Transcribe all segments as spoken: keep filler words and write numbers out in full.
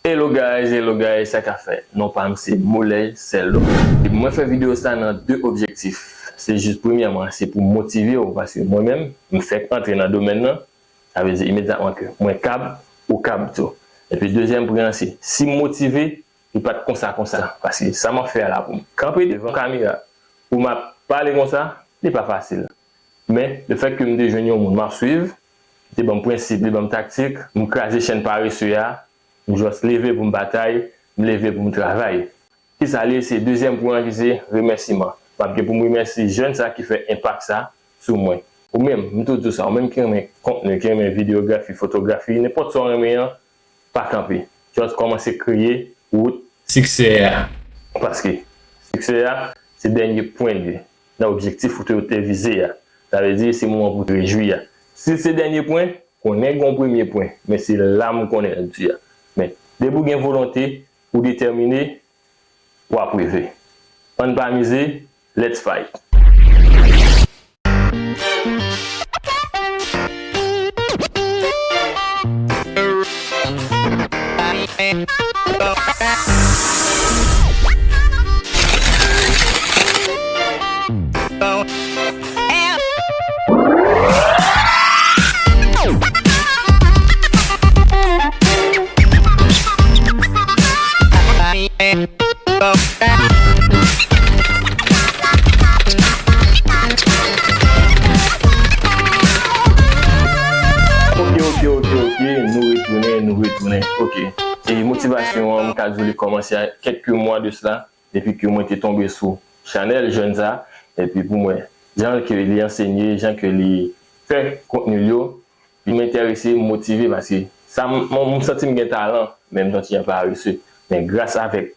Hello guys, hello guys, sa k ap fèt? Non pa m se Molèy Sèlo. Epi mwen fè videyo sa nan de objektif. Se jis premyèman, se pou motive w, paske mwen menm, m fèk antre nan domèn nan, sa vle di imedyatman ke mwen kab, ou kab tou. Epi dezyèm pwen an se, si m motive, li pa t konsa konsa, paske sa m ap fè a la pou m kanpe devan kamera, pou m ap pale konsa, li pa fasil. Men, lefètke m te jwenn yon moun m ap swiv, li te ban m prensip, li ban m taktik, m kraze chèn parese a, m just leve pou m batay, m leve pou m travay. Kisa l ye? Se dezyèm pwen an ki se remèsiman. M ap gen pou m remèsye jèn sa ki fè enpak sa sou mwen. Ou menm, m toujou di w sa, ou menm ki renmen kontni, ki renmen videyografi, fotografi, nenpòt sa w renmen an, pa kanpe. Just kòmanse kreye wout siksè a. Paske siksè a, se dènye pwen li ye nan objektif ou te, ou te vize a. Sa vle di, se moman pou w rejwi a. Si se dènye pwen, konnen gen yon premye pwen, men se la m konnen l di a. Men, depi w gen volonte, ou detèmine, w ap rive. Ann pa mize, let's fight! Ok, ok, ok, ok, nou retounen, nou retounen. Ok. E motivasyon an, m ka di w li kòmanse a kèlke mwa de sila, depi ke mwen te tonbe sou chanèl jèn sa, epi pou mwen, jan ke li ansenye, jan ke li fè kontni l yo, li m enterese, m motive, paske sa m, m, m santi m gen talan, men m santi m parese. Men gras avèk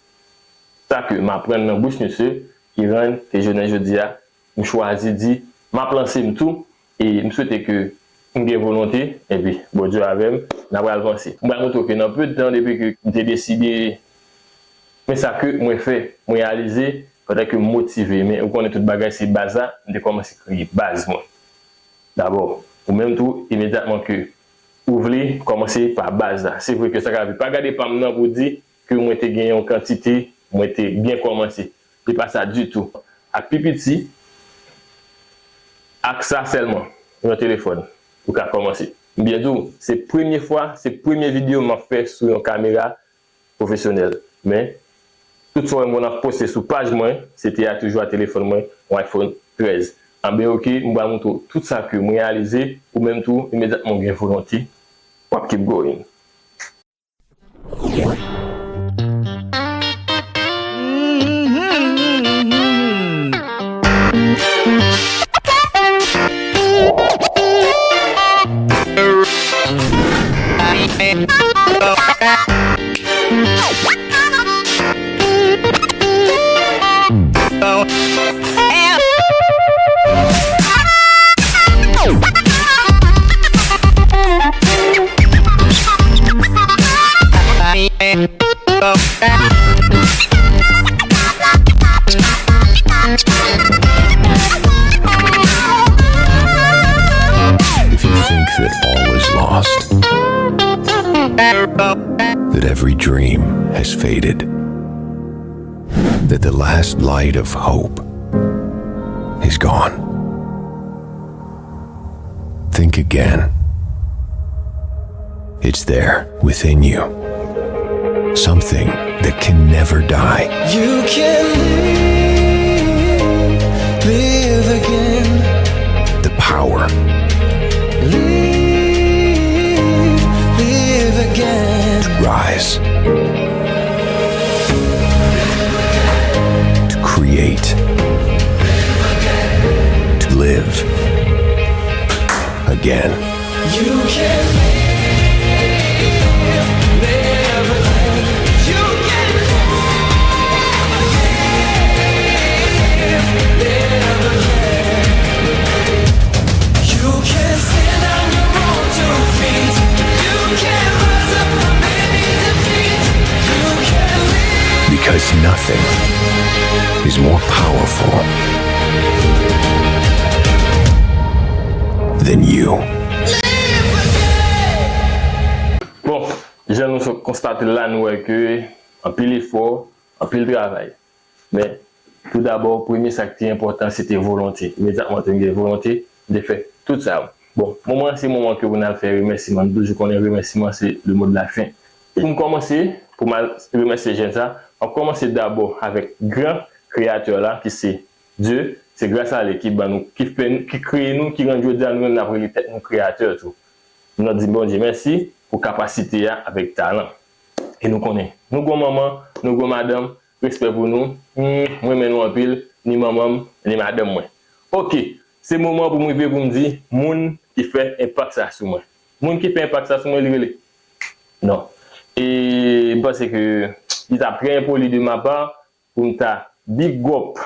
sa ke m aprann nan bouch misye, ki rann ke jounen jodi a, m chwazi di, m ap lanse m tou, e m swete ke m gen volonte, epi Bondye avè m, n a pral vanse. M pral montre w ke nan pe de tan depi ke m te deside, men sa ke mwen fè, mwen reyalize, pandan ke m motive, men ou konnen tout bagay se baz la, m te kòmanse kreye baz mwen. Dabò, ou menm tou, imedyatman ke ou vle, kòmanse pa baz la. Se vre ke sa ka rive. Pa gade pa m nan pou di ke mwen te gen yon kantite, mwen te byen kòmanse. Se pa sa ditou. Ak pi piti, ak sa sèlman, yon telefòn, ou ka kòmanse. M byen di w, se premye fwa, se premye videyo m ap fè sou yon kamera pwofesyonèl. Men, tout sa w wè m konn ap poste sou paj mwen, se te a toujou a telefòn mwen, yon iPhone trèz. Anben, ok, m pral montre w tout sa ke m reyalize, ou menm tou, imedyatman w gen volonte, w ap keep going. If you think that all is lost, that every dream has faded, that the last light of hope is gone, think again. It's there, within you. Something that can never die. You can live, live again. The power. Live, live again. To rise. To create. To live again. You can live, live again. You can live, live again. You can stand on your own two feet. You can rise up from any defeat. You can live. Because nothing is more powerful than you. Bon, jan nou sot konstate l la, nou wè ke anpil efò, anpil travay. Men, tou dabò, premye sa ki te enpòtan, se te volonte. Imedyatman, te gen volonte, m te fè tout sa yo. Bon, moman an, se moman ke pou n al fè remèsiman. Nou toujou konnen remèsiman, se le mot de la fin. Pou m kòmanse, pou m al remèsye jèn sa, m ap kòmanse dabò avèk gran kreyatè la, ki se Dye. Se gras a li ki ban nou, ki fè nou, ki kreye nou, ki rann jodi a nou menm n ap rele tèt nou kreyatè tou. Nou di Bondye mèsi pou kapasite a avèk talan. E nou konnen, nou gon manman, nou gon madanm, respè pou nou. Hmm, mwen renmen nou anpil, ni manman m, ni madanm mwen. Oke, se moman pou m rive pou m di moun ki fè enpak sa sou mwen. Moun ki fè enpak sa sou mwen, li rele. Non. E m panse ke li t ap trè enpoli de ma pa pou m ta big up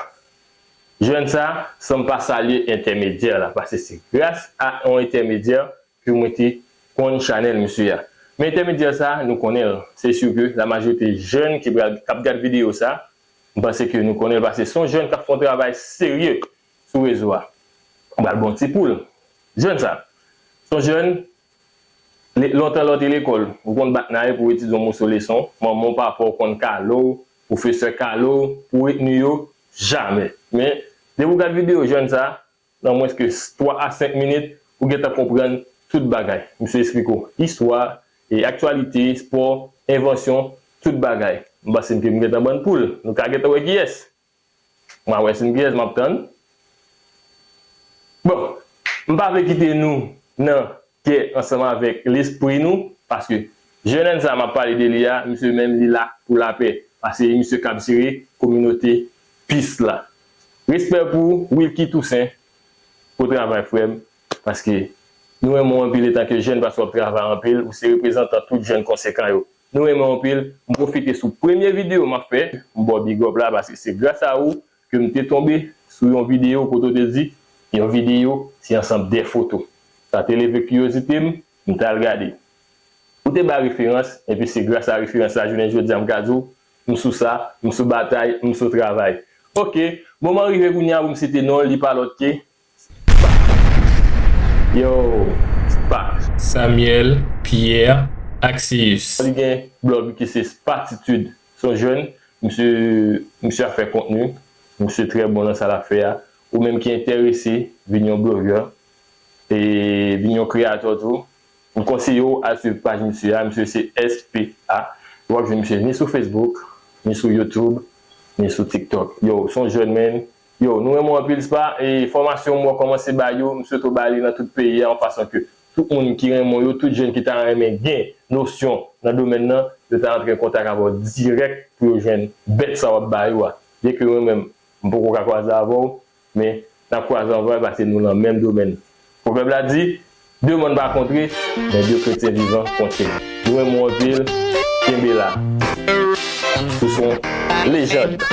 jèn sa san m pa salye entèmedyè la. Paske se gras a yon entèmedyè ke mwen te konn chanèl misye a. Men entèmedyè sa, nou konnen l. Se si ke la majorite jèn ki pral, k ap gad videyo sa, m panse ke nou konnen l paske se yon jèn k ap fè yon travay serye sou rezo a. M pral ba w ti pou l. Jèn sa, se yon jèn, le-, lontan lè w te lekòl, ou konn bat naye pou w etidye yon moso leson, manman w, papa w konn kale w, pwofesè kale w, pou w retni yo, jamè. Men, depi w gad videyo jèn sa, nan mwens ke twa a senk minit, ou gentan konprann tout bagay. Misye esplike w istwa, e aktyalite, espò, envansyon, tout bagay. M panse m ke m gentan ban n pou l. Nou ka gentan wè kiyès. Mwen wè si n kiyès m ap tann. Bon, m pa vle kite nou nan kè ansanm avèk lespri nou, paske jèn sa m ap pale de li a, misye menm li la pou lapè, paske misye k ap jere kominote Peace la. Respè pou ou, Wilky Toussaint, bon travay frè m, paske nou renmen w anpil etanke jèn, paske w ap travay anpil, ou se reprezantan tout jèn konsekan yo. Nou renmen w anpil, m pwofite sou premye videyo m ap fè, m ba w big up la, paske se gras a ou ke m te tonbe sou yon videyo kote w te di, yon videyo se ansanm de foto. Sa te leve kiryozite m, m t al gade. Ou te bay referans, epi se gras a referans la, jounen jodi a, m ka di w, m sou sa, m sou batay, m sou travay. Oke, moman rive kounye a pou m site non l, li pa lòt ke Spa. Yo, Spa. Samuel Pierre Axius. Li gen blòg ki se Spatitude. Se yon jèn, misye, misye ap fè kontni, misye trè bon nan sa l ap fè a. Ou menm ki enterese, vin yon blogè, e vin yon kreyatè tou. M konseye w al swiv paj misye a, misye se S P A. W ap jwenn misye ni sou Facebook, ni sou YouTube, ni sou TikTok. Yo, se yon jèn, men. Yo, nou renmen w anpil, Spa, e fòmasyon m wè w kòmanse bay yo, m swete w bay li nan tout peyi a, yon fason ke tout moun ki renmen w yo, tout jèn ki ta renmen gen nosyon nan domèn nan, yo ta antre an kontak avè w dirèk pou yo jwenn bèt sa w ap ba yo a. Byenke mwen menm, m poko ka kwaze avè w, men n ap kwaze anvè paske nou nan menm domèn. Pwovèb la di, de mòn pa kontre, men de kretyen vivan kontre. Nou renmen w anpil, kenbe la. Ou se yon lejand.